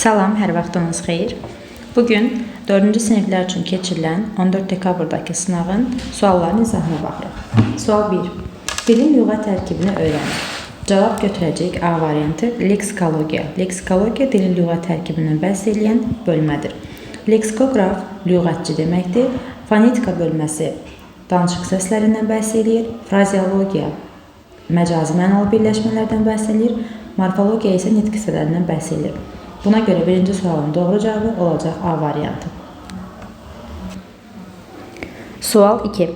Salam, hər vaxtınız xeyir. Bugün 4-cü siniflər üçün keçirilən 14 dekabrdakı sınağın suallarının izahına baxırıq. Sual 1. Dilin lüğət tərkibini öyrənin. Cavab götürəcəyik A variantı leksikologiya. Leksikologiya dilin lüğət tərkibindən bəhs eləyən bölmədir. Leksikoqraf lüğətçi deməkdir. Fonetika bölməsi danışıq səslərindən bəhs eləyir. Frazeologiya məcazi mənalı birləşmələrdən bəhs eləyir. Morfologiya isə nitq hissələrindən bəhs eləyir. Buna görə birinci sualın doğru cavabı olacaq A variantı. Sual 2.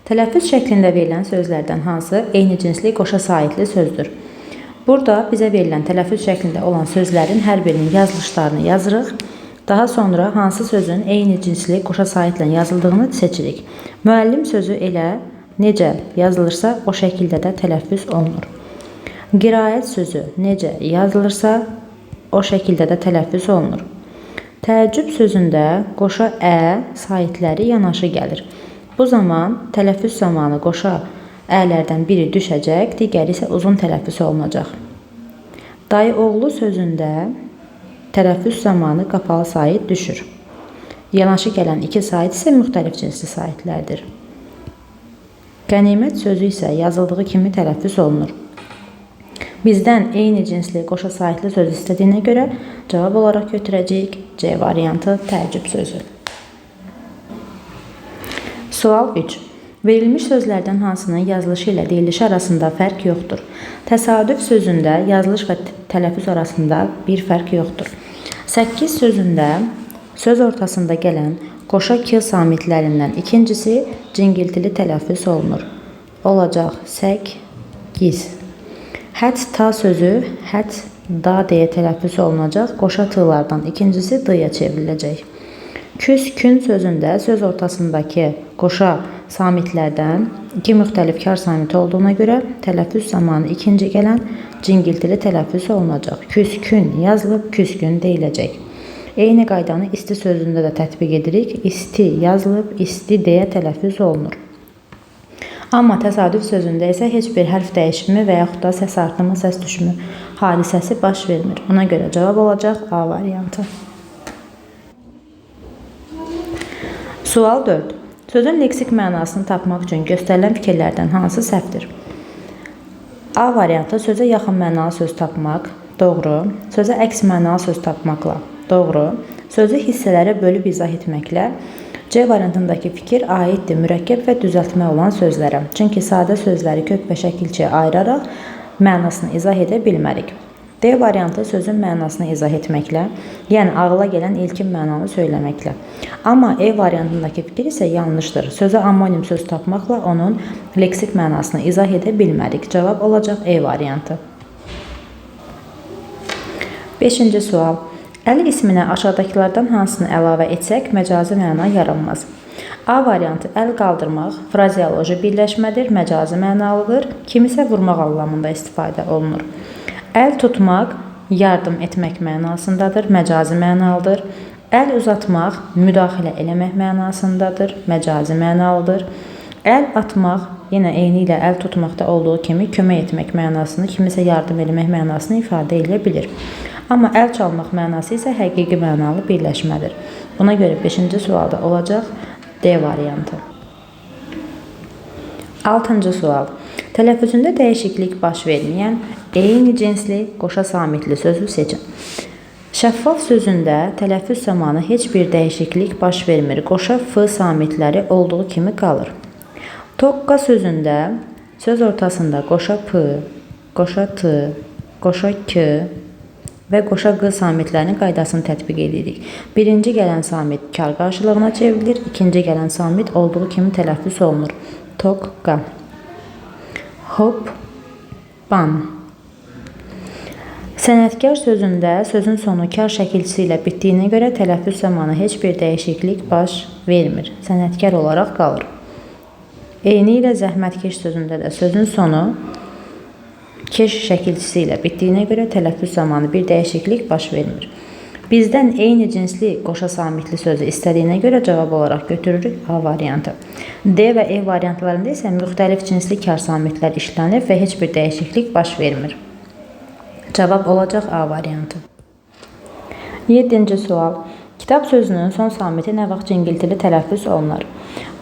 Tələffüz şəklində verilən sözlərdən hansı eyni cinsli qoşa saitli sözdür? Burada bizə verilən tələffüz şəklində olan sözlərin hər birinin yazılışlarını yazırıq. Daha sonra hansı sözün eyni cinsli qoşa saitlə yazıldığını seçirik. Müəllim sözü elə necə yazılırsa o şəkildə də tələffüz olunur. Qiraət sözü necə yazılırsa o şəkildə də tələffüz olunur. Təəccüb sözündə qoşa ə saitləri yanaşı gəlir. Bu zaman tələffüz zamanı qoşa ələrdən biri düşəcək, digəri isə uzun tələffüz olunacaq. Dayıoğlu sözündə tələffüz zamanı qapalı sait düşür. Yanaşı gələn iki sait isə müxtəlif cinsli saitlərdir. Qənimət sözü isə yazıldığı kimi tələffüz olunur. Bizdən eyni cinsli qoşa saitli söz istədiyinə görə cavab olaraq götürəcəyik C variantı təəccüb sözü. Sual 3. Verilmiş sözlərdən hansının yazılışı ilə deyilişi arasında fərq yoxdur? Təsadüf sözündə yazılış və tələffüz arasında bir fərq yoxdur. 8 sözündə söz ortasında gələn qoşa k samitlərindən ikincisi cingiltili tələffüz olunur. Olacaq səkkiz. Hətta sözü hət da deyə tələffüz olunacaq. Qoşa t-lardan ikincisi d-ya çevriləcək. Küskün sözündə söz ortasındakı qoşa samitlərdən iki müxtəlif kar samiti olduğuna görə tələffüz zamanı ikinci gələn cingiltili tələffüz olunacaq. Küskün yazılıb, küskün deyiləcək. Eyni qaydanı isti sözündə də tətbiq edirik. İsti yazılıb, isti deyə tələffüz olunur. Amma təsadüf sözündə isə heç bir hərf dəyişimi və yaxud da səs artımı, səs düşümü hadisəsi baş vermir. Ona görə cavab olacaq A variantı. Sual 4. Sözün leksik mənasını tapmaq üçün göstərilən fikirlərdən hansı səhvdir? A variantı sözə yaxın mənalı söz tapmaq, doğru. Sözə əks mənalı söz tapmaqla, doğru. Sözü hissələrə bölüb izah etməklə. C variantındakı fikir aiddir mürəkkəb və düzəltmə olan sözlərə. Çünki sadə sözləri kök və şəkilçiyə ayıraraq mənasını izah edə bilmərik. D variantı sözün mənasını izah etməklə, yəni ağla gələn ilkin mənanı söyləməklə. Amma E variantındakı fikir isə yanlışdır. Sözə amonim söz tapmaqla onun leksik mənasını izah edə bilmərik. Cavab olacaq E variantı. 5-ci sual. Əli isminə aşağıdakılardan hansını əlavə etsək məcazi məna yaranmaz? A variantı əl qaldırmaq frazeoloji birləşmədir, məcazi mənalıdır, kimisə vurmaq anlamında istifadə olunur. Əl tutmaq yardım etmək mənasındadır, məcazi mənalıdır. Əl uzatmaq müdaxilə eləmək mənasındadır, məcazi mənalıdır. Əl atmaq yenə eyni ilə əl tutmaqda olduğu kimi kömək etmək mənasını, kimisə yardım eləmək mənasını ifadə edə bilir. Amma əl çalmaq mənası isə həqiqi mənalı birləşmədir. Buna görə 5-ci sualda olacaq D variantı. 6-cı sual. Tələffüzündə dəyişiklik baş verməyən eyni cinsli qoşa samitli sözü seçin. Şəffaf sözündə tələffüz zamanı heç bir dəyişiklik baş vermir. Qoşa f samitləri olduğu kimi qalır. Toqqa sözündə söz ortasında qoşa p, qoşa t, qoşa k və qoşa q samitlərinin qaydasını tətbiq edirik. Birinci gələn samit kar qarşılığına çevrilir, ikinci gələn samit olduğu kimi tələffüz olunur. Toqqa. Hop, ban. Sənətkar sözündə sözün sonu kar şəkilçisi ilə bitdiyinə görə tələffüz zamanı heç bir dəyişiklik baş vermir. Sənətkar olaraq qalır. Eyni ilə zəhmətkeş sözündə də sözün sonu keş şəkilçisi ilə bitdiyinə görə tələffüz zamanı bir dəyişiklik baş vermir. Bizdən eyni cinsli qoşa samitli sözü istədiyinə görə cavab olaraq götürürük A variantı. D və E variantlarında isə müxtəlif cinsli kar samitlər işlənir və heç bir dəyişiklik baş vermir. Cavab olacaq A variantı. 7-ci sual. Kitab sözünün son samiti nə vaxt cingiltili tələffüz olunur?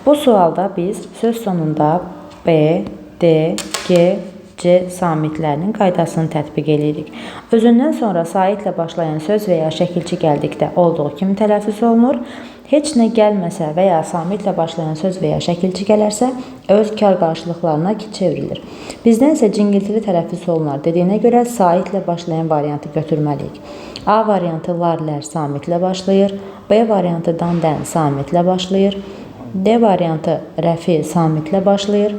Bu sualda biz söz sonunda B, D, G, C samitlərinin qaydasını tətbiq edirik. Özündən sonra saitlə başlayan söz və ya şəkilçi gəldikdə olduğu kimi tələffüz olunur. Heç nə gəlməsə və ya samitlə başlayan söz və ya şəkilçi gələrsə, öz kar qarşılıqlarına çevrilir. Bizdən isə cingiltili tələffüz olunar dediyinə görə saitlə başlayan variantı götürməliyik. A variantı lar-lər samitlə başlayır, B variantı dan-dən samitlə başlayır, D variantı rəfi samitlə başlayır,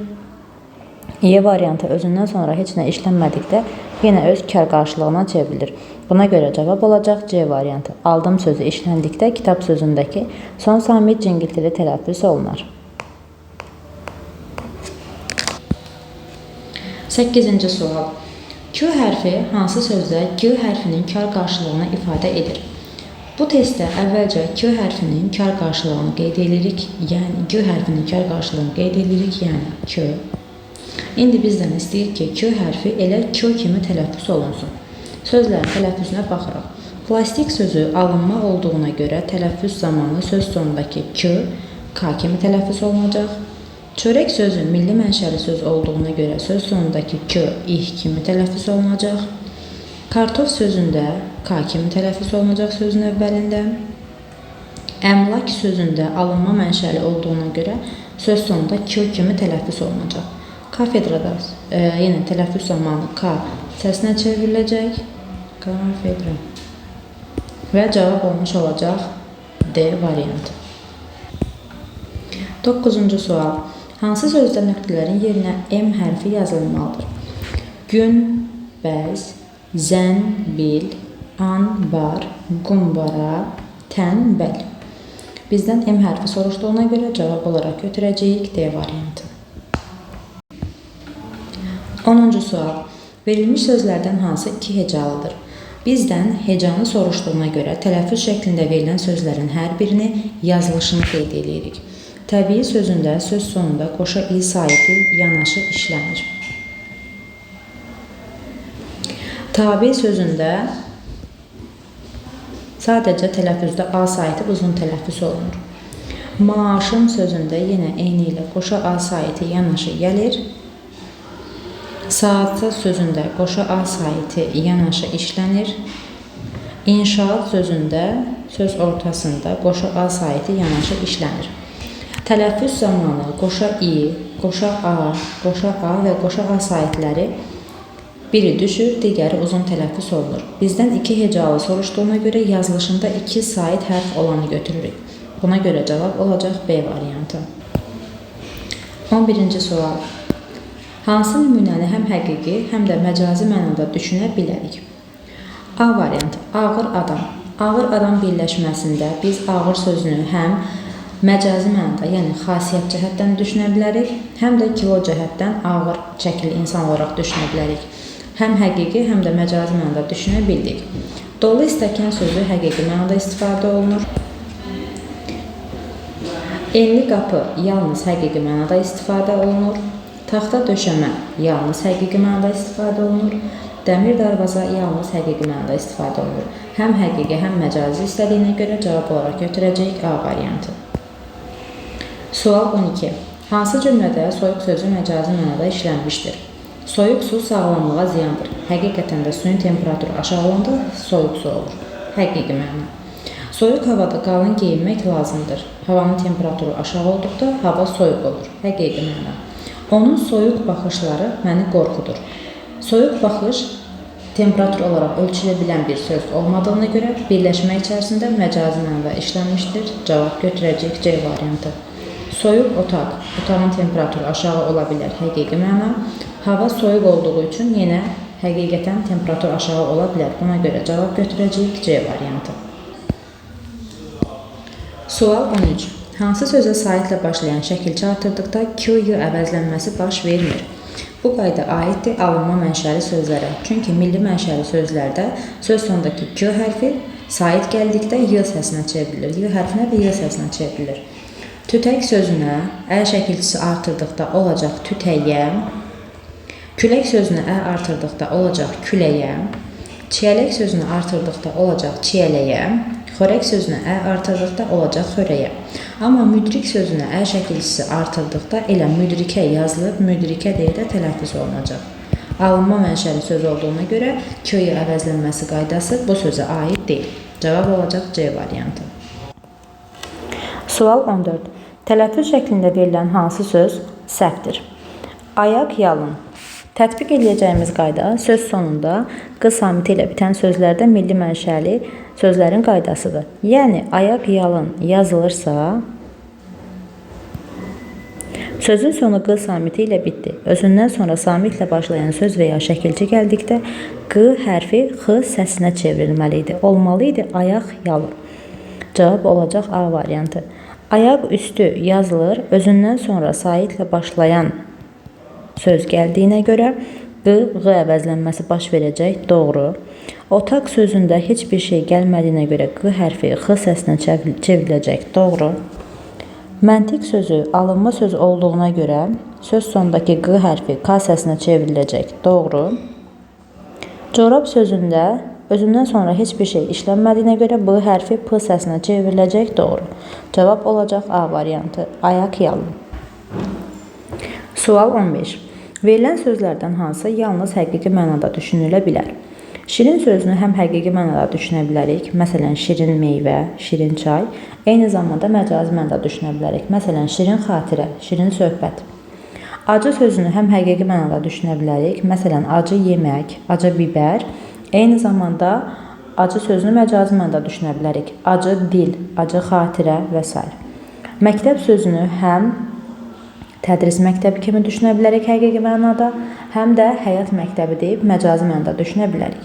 Y variantı özündən sonra heç nə işlənmədikdə yenə öz kar qarşılığına çevrilir. Buna görə cavab olacaq C variantı. Aldım sözü işləndikdə kitab sözündəki son samit cingiltili tələffüz olunar. 8-ci sual. Q hərfi hansı sözdə G hərfinin kar qarşılığını ifadə edir? Bu testdə əvvəlcə Q hərfinin kar qarşılığını qeyd edirik, yəni G hərfinin kar qarşılığını qeyd edirik, yəni Q. İndi bizdən istəyir ki, Q hərfi elə Q kimi tələffüz olunsun. Sözlərin tələffüzünə baxırıq. Plastik sözü alınma olduğuna görə tələffüz zamanı söz sonundakı Q, K kimi tələffüz olunacaq. Çörək sözü milli mənşəli söz olduğuna görə söz sonundakı Q, İH kimi tələffüz olunacaq. Kartof sözündə K kimi tələffüz olunacaq sözün əvvəlində. Əmlak sözündə alınma mənşəli olduğuna görə söz sonunda Q kimi tələffüz olunacaq. Kafedrada yenə tələffüz zamanı K səsinə çevriləcək. Kafedra. Və cavab olmuş olacaq D variantı. 9-cu sual. Hansı sözdə nöqtələrin yerinə M hərfi yazılmalıdır? Gün, bəz, zənbil, anbar, qumbara, tənbəl. Bizdən M hərfi soruşduğuna görə cavab olaraq götürəcəyik D variantı. 10-cu sual. Verilmiş sözlərdən hansı iki hecalıdır? Bizdən hecanı soruşduğuna görə tələffüz şəklində verilən sözlərin hər birini yazılışını qeyd edirik. Təbii sözündə söz sonunda qoşa i saiti yanaşı işlənir. Tabi sözündə sadəcə tələffüzdə a saiti uzun tələffüz olunur. Maaşım sözündə yenə eyni ilə qoşa a saiti yanaşı gəlir. Saatsa sözündə qoşa a saiti yanaşı işlənir. İnşaat sözündə söz ortasında qoşa a saiti yanaşı işlənir. Tələffüz zamanı qoşa i, qoşa a və qoşa a saitləri biri düşür, digəri uzun tələffüz olunur. Bizdən iki hecalı soruşduğuna görə yazılışında iki sait hərf olanı götürürük. Buna görə cavab olacaq B variantı. 11-ci sual. Hansı nümunəni həm həqiqi, həm də məcazi mənada düşünə bilərik? A variantı. Ağır adam. Ağır adam birləşməsində biz ağır sözünü həm məcazi mənada, yəni xasiyyət cəhətdən düşünə bilərik, həm də kilo cəhətdən ağır çəkili insan olaraq düşünə bilərik. Həm həqiqi, həm də məcazi mənada düşünə bildik. Dolu stəkan sözü həqiqi mənada istifadə olunur. Enli qapı yalnız həqiqi mənada istifadə olunur. Taxta döşəmə yalnız həqiqi mənada istifadə olunur. Dəmir darvaza yalnız həqiqi mənada istifadə olunur. Həm həqiqi, həm məcazi istədiyinə görə cavab olaraq götürəcəyik A variantı. Sual 12. Hansı cümlədə soyuq sözü məcazi mənada işlənmişdir? Soyuq su sağlamlığa ziyandır. Həqiqətən də suyun temperaturu aşağı olanda soyuq su olur. Həqiqi məna. Soyuq havada qalın geyinmək lazımdır. Havanın temperaturu aşağı olduqda hava soyuq olur. Həqiqi məna. Onun soyuq baxışları məni qorxudur. Soyuq baxış temperatur olaraq ölçülə bilən bir söz olmadığına görə birləşmə içərisində məcazi mənada işlənmişdir. Cavab götürəcəyik C variantı. Soyuq otaq. Otağın temperaturu aşağı ola bilər. Həqiqi məna. Hava soyuq olduğu üçün yenə həqiqətən temperatur aşağı ola bilər. Buna görə cavab götürəcəyik C variantı. Sual 13. Hansı sözə saitlə başlayan şəkilçi artırdıqda Q, Y əvəzlənməsi baş vermir? Bu qayda aiddir alınma mənşəli sözlərə. Çünki milli mənşəli sözlərdə söz sonundakı Q hərfi sait gəldikdə Y səsinə çevrilir. Y hərfinə və Y səsinə çevrilir. Tütək sözünə Ə şəkilçisi artırdıqda olacaq tütəyə, külək sözünə Ə artırdıqda olacaq küləyə, Çiyələk sözünü artırdıqda olacaq çiyələyə, xörək sözünə ə artırdıqda olacaq xörəyə. Amma müdrik sözünə ə şəkilçisi artırdıqda elə müdrikə yazılıb, müdrikə deyə də tələffüz olunacaq. Alınma mənşəli söz olduğuna görə k-yı əvəzlənməsi qaydası bu sözə aid deyil. Cavab olacaq C variantı. Sual 14. Tələffüz şəklində verilən hansı söz səhvdir? Ayaq yalın. Tətbiq eləyəcəyimiz qayda söz sonunda q samiti ilə bitən sözlərdə milli mənşəli sözlərin qaydasıdır. Yəni, ayaq yalın yazılırsa, sözün sonu q samiti ilə bitdi. Özündən sonra samitlə başlayan söz və ya şəkilçi gəldikdə q hərfi x səsinə çevrilməli idi. Olmalı idi ayaq yalın. Cavab olacaq A variantı. Ayaq üstü yazılır, özündən sonra saitlə başlayan söz gəldiyinə görə q, ğ əvəzlənməsi baş verəcək. Doğru. Otaq sözündə heç bir şey gəlmədiyinə görə q hərfi x səsinə çevriləcək. Doğru. Məntiq sözü alınma söz olduğuna görə söz sondakı q hərfi k səsinə çevriləcək. Doğru. Corab sözündə özündən sonra heç bir şey işlənmədiyinə görə b hərfi p səsinə çevriləcək. Doğru. Cavab olacaq A variantı. Ayaq yalın. Sual 15. Verilən sözlərdən hansı yalnız həqiqi mənada düşünülə bilər? Şirin sözünü həm həqiqi mənada düşünə bilərik, məsələn, şirin meyvə, şirin çay, eyni zamanda məcazi mənada düşünə bilərik, məsələn, şirin xatirə, şirin söhbət. Acı sözünü həm həqiqi mənada düşünə bilərik, məsələn, acı yemək, acı biber, eyni zamanda acı sözünü məcazi mənada düşünə bilərik, acı dil, acı xatirə və s. Məktəb sözünü həm tədris məktəbi kimi düşünə bilərik həqiqi mənada, həm də həyat məktəbi deyib məcazi mənada düşünə bilərik.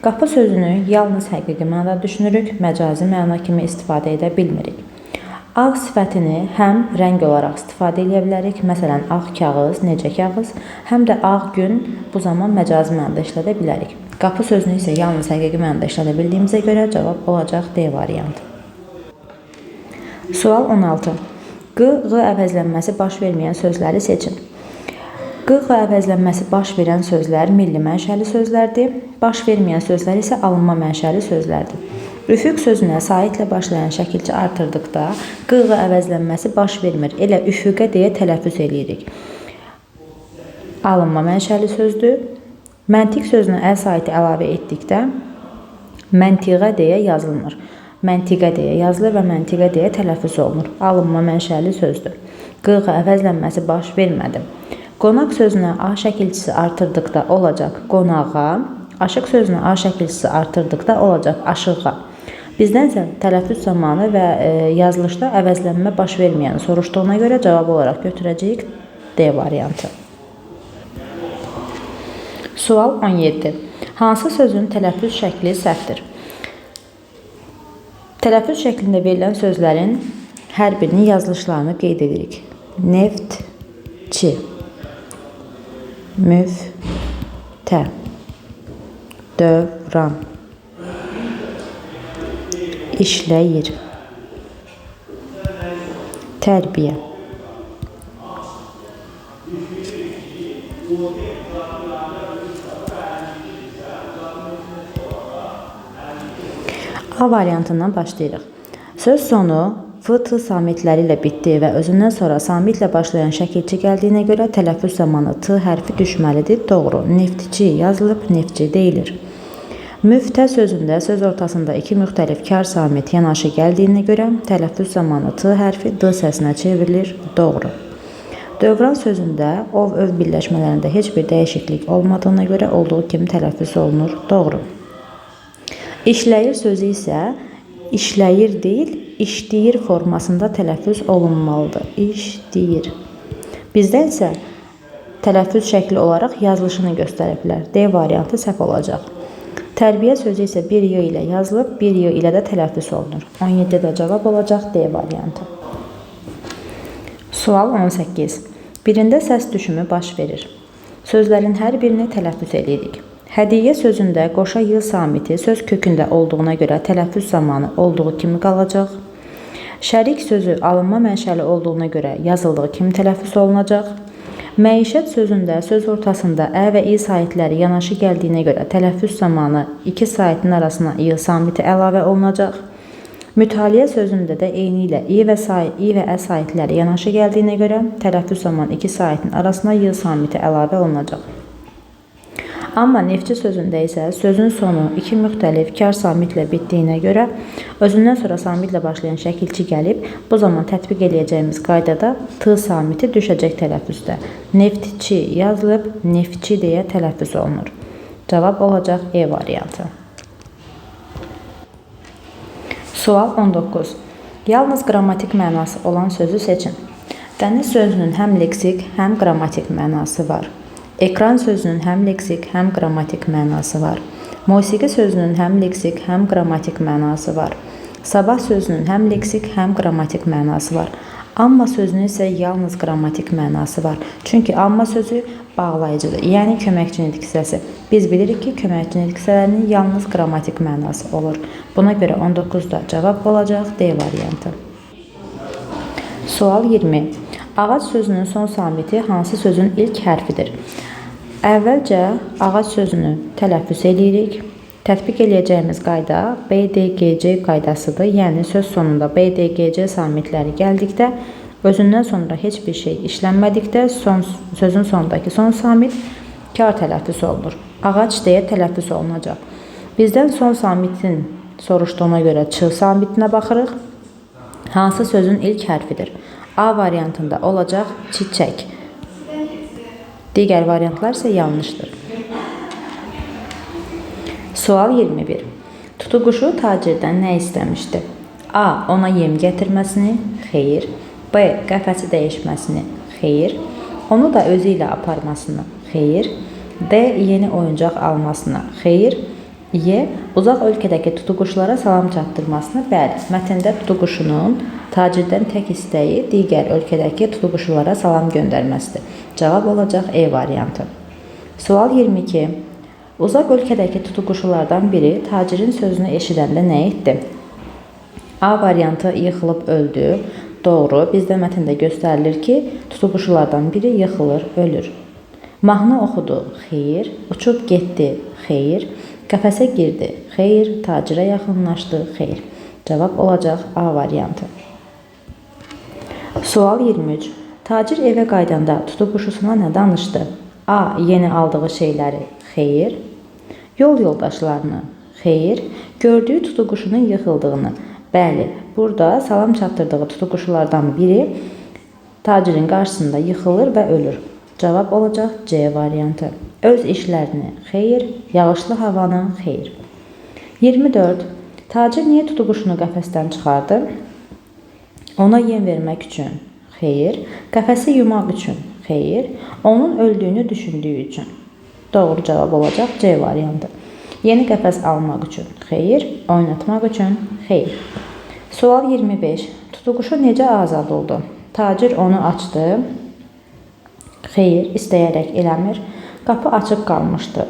Qapı sözünü yalnız həqiqi mənada düşünürük, məcazi məna kimi istifadə edə bilmirik. Ağ sifətini həm rəng olaraq istifadə edə bilərik, məsələn, ağ kağız, necə kağız, həm də ağ gün bu zaman məcazi mənada işlədə bilərik. Qapı sözünü isə yalnız həqiqi mənada işlədə bildiyimizə görə cavab olacaq D variantı. Sual 16. Q, Ğ əvəzlənməsi baş verməyən sözləri seçin. Q, Ğ əvəzlənməsi baş verən sözlər milli mənşəli sözlərdir. Baş verməyən sözlər isə alınma mənşəli sözlərdir. Üfüq sözünə saitlə başlayan şəkilçi artırdıqda Q, Ğ əvəzlənməsi baş vermir. Elə üfüqə deyə tələffüz eləyirik. Alınma mənşəli sözdür. Məntiq sözünə ə saiti əlavə etdikdə məntiqə deyə yazılmır. Məntiqə deyə yazılır və məntiqə deyə tələffüz olunur. Alınma mənşəli sözdür. Q, Ğ əvəzlənməsi baş vermədi. Qonaq sözünə A şəkilçisi artırdıqda olacaq qonağa, aşıq sözünə A şəkilçisi artırdıqda olacaq aşığa. Bizdənsə tələffüz zamanı və yazılışda əvəzlənmə baş verməyəni soruşduğuna görə cavab olaraq götürəcəyik D variantı. Sual 17. Hansı sözün tələffüz şəkli səhvdir? Tələffüz şəklində verilən sözlərin hər birinin yazılışlarını qeyd edirik. Neftçi, müftə, dövran, işləyir, tərbiyə. A variantından başlayırıq. Söz sonu F, T samitləri ilə bitdi və özündən sonra samitlə başlayan şəkilçi gəldiyinə görə tələffüz zamanı T hərfi düşməlidir. Doğru. Neftçi yazılıb, neftçi deyilir. Müftə sözündə söz ortasında iki müxtəlif kar samit yanaşı gəldiyinə görə tələffüz zamanı T hərfi D səsinə çevrilir. Doğru. Dövran sözündə ov-öv birləşmələrində heç bir dəyişiklik olmadığına görə olduğu kimi tələffüz olunur. Doğru. İşləyir sözü isə işləyir deyil, işləyir formasında tələffüz olunmalıdır. İşləyir. Bizdən isə tələffüz şəkli olaraq yazılışını göstəriblər. D variantı səhv olacaq. Tərbiyə sözü isə bir y ilə yazılıb, bir y ilə də tələffüz olunur. 17-də cavab olacaq D variantı. Sual 18. Birində səs düşümü baş verir. Sözlərin hər birini tələffüz edirik. Hədiyyə sözündə qoşa y samiti söz kökündə olduğuna görə tələffüz zamanı olduğu kimi qalacaq. Şərik sözü alınma mənşəli olduğuna görə yazıldığı kimi tələffüz olunacaq. Məişət sözündə söz ortasında ə və i saitləri yanaşı gəldiyinə görə tələffüz zamanı iki saitin arasına i samiti əlavə olunacaq. Mütaliə sözündə də eynilə i və ə saitləri yanaşı gəldiyinə görə tələffüz zamanı iki saitin arasına y samiti əlavə olunacaq. Amma neftçi sözündə isə sözün sonu iki müxtəlif kar samitlə bitdiyinə görə özündən sonra samitlə başlayan şəkilçi gəlib, bu zaman tətbiq eləyəcəyimiz qaydada t samiti düşəcək tələffüzdə. Neftçi yazılıb, neftçi deyə tələffüz olunur. Cavab olacaq E variantı. Sual 19. Yalnız qrammatik mənası olan sözü seçin. Dəniz sözünün həm leksik, həm qrammatik mənası var. Ekran sözünün həm leksik, həm qrammatik mənası var. Musiqi sözünün həm leksik, həm qrammatik mənası var. Sabah sözünün həm leksik, həm qrammatik mənası var. Amma sözünün isə yalnız qrammatik mənası var. Çünki amma sözü bağlayıcıdır, yəni köməkçi nitq hissəsi. Biz bilirik ki, köməkçi nitq hissələrinin yalnız qrammatik mənası olur. Buna görə 19-da cavab olacaq D variantı. Sual 20. Ağac sözünün son samiti hansı sözün ilk hərfidir? Əvvəlcə ağac sözünü tələffüz eləyirik. Tətbiq eləyəcəyimiz qayda B, D, G, C qaydasıdır. Yəni söz sonunda B, D, G, C samitləri gəldikdə, özündən sonra heç bir şey işlənmədikdə sözün sonundakı son samit kar tələffüz olunur. Ağac deyə tələffüz olunacaq. Bizdən son samitin soruşduğuna görə Ç samitinə baxırıq. Hansı sözün ilk hərfidir? A variantında olacaq çiçək. Digər variantlar isə yanlışdır. Sual 21. Tutuquşu tacirdən nə istəmişdi? A. Ona yem gətirməsini? Xeyr. B. Qəfəsi dəyişməsini? Xeyr. Onu da özü ilə aparmasını? Xeyr. D. Yeni oyuncaq almasını? Xeyr. Y. Uzaq ölkədəki tutuquşlara salam çatdırmasını? Bəli. Mətndə tutuquşunun tacirdən tək istəyi digər ölkədəki tutuquşulara salam göndərməsidir. Cavab olacaq E variantı. Sual 22. Uzaq ölkədəki tutuquşulardan biri tacirin sözünü eşidəndə nə etdi? A variantı yıxılıb öldü. Doğru. Bizdə mətndə göstərilir ki, tutuquşulardan biri yıxılır, ölür. Mahnı oxudu. Xeyr. Uçub getdi. Xeyr. Qəfəsə girdi. Xeyr. Tacirə yaxınlaşdı. Xeyr. Cavab olacaq A variantı. Sual 23. Tacir evə qayıdanda tutuquşusuna nə danışdı? A. Yeni aldığı şeyləri. Xeyr. Yol yoldaşlarını. Xeyr. Gördüyü tutuquşunun yıxıldığını. Bəli, burada salam çatdırdığı tutuquşulardan biri tacirin qarşısında yıxılır və ölür. Cavab olacaq C variantı. Öz işlərini. Xeyr. Yağışlı havanı. Xeyr. 24. Tacir niyə tutuquşunu qəfəsdən çıxardı? Ona yem vermək üçün. Xeyr. Qəfəsi yumaq üçün. Xeyr. Onun öldüyünü düşündüyü üçün. Doğru cavab olacaq C variantı. Yeni qəfəs almaq üçün. Xeyr. Oynatmaq üçün. Xeyr. Sual 25. Tutuquşu necə azad oldu? Tacir onu açdı. Xeyr. İstəyərək eləmir. Qapı açıq qalmışdı.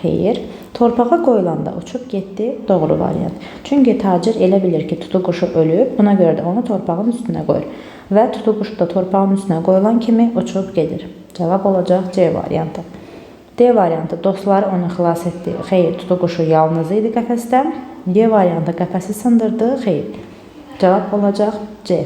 Xeyr. Torpağa qoyulanda uçub getdi. Doğru variant. Çünki tacir elə bilir ki, tutuquşu ölüb. Buna görə də onu torpağın üstünə qoyur. Və tutuquşu da torpağın üstünə qoyulan kimi uçub gedir. Cavab olacaq C variantı. D variantı dostları onu xilas etdi. Xeyr, tutuquşu yalnız idi qəfəsdə. Y variantı qəfəsi sındırdı. Xeyr. Cavab olacaq C.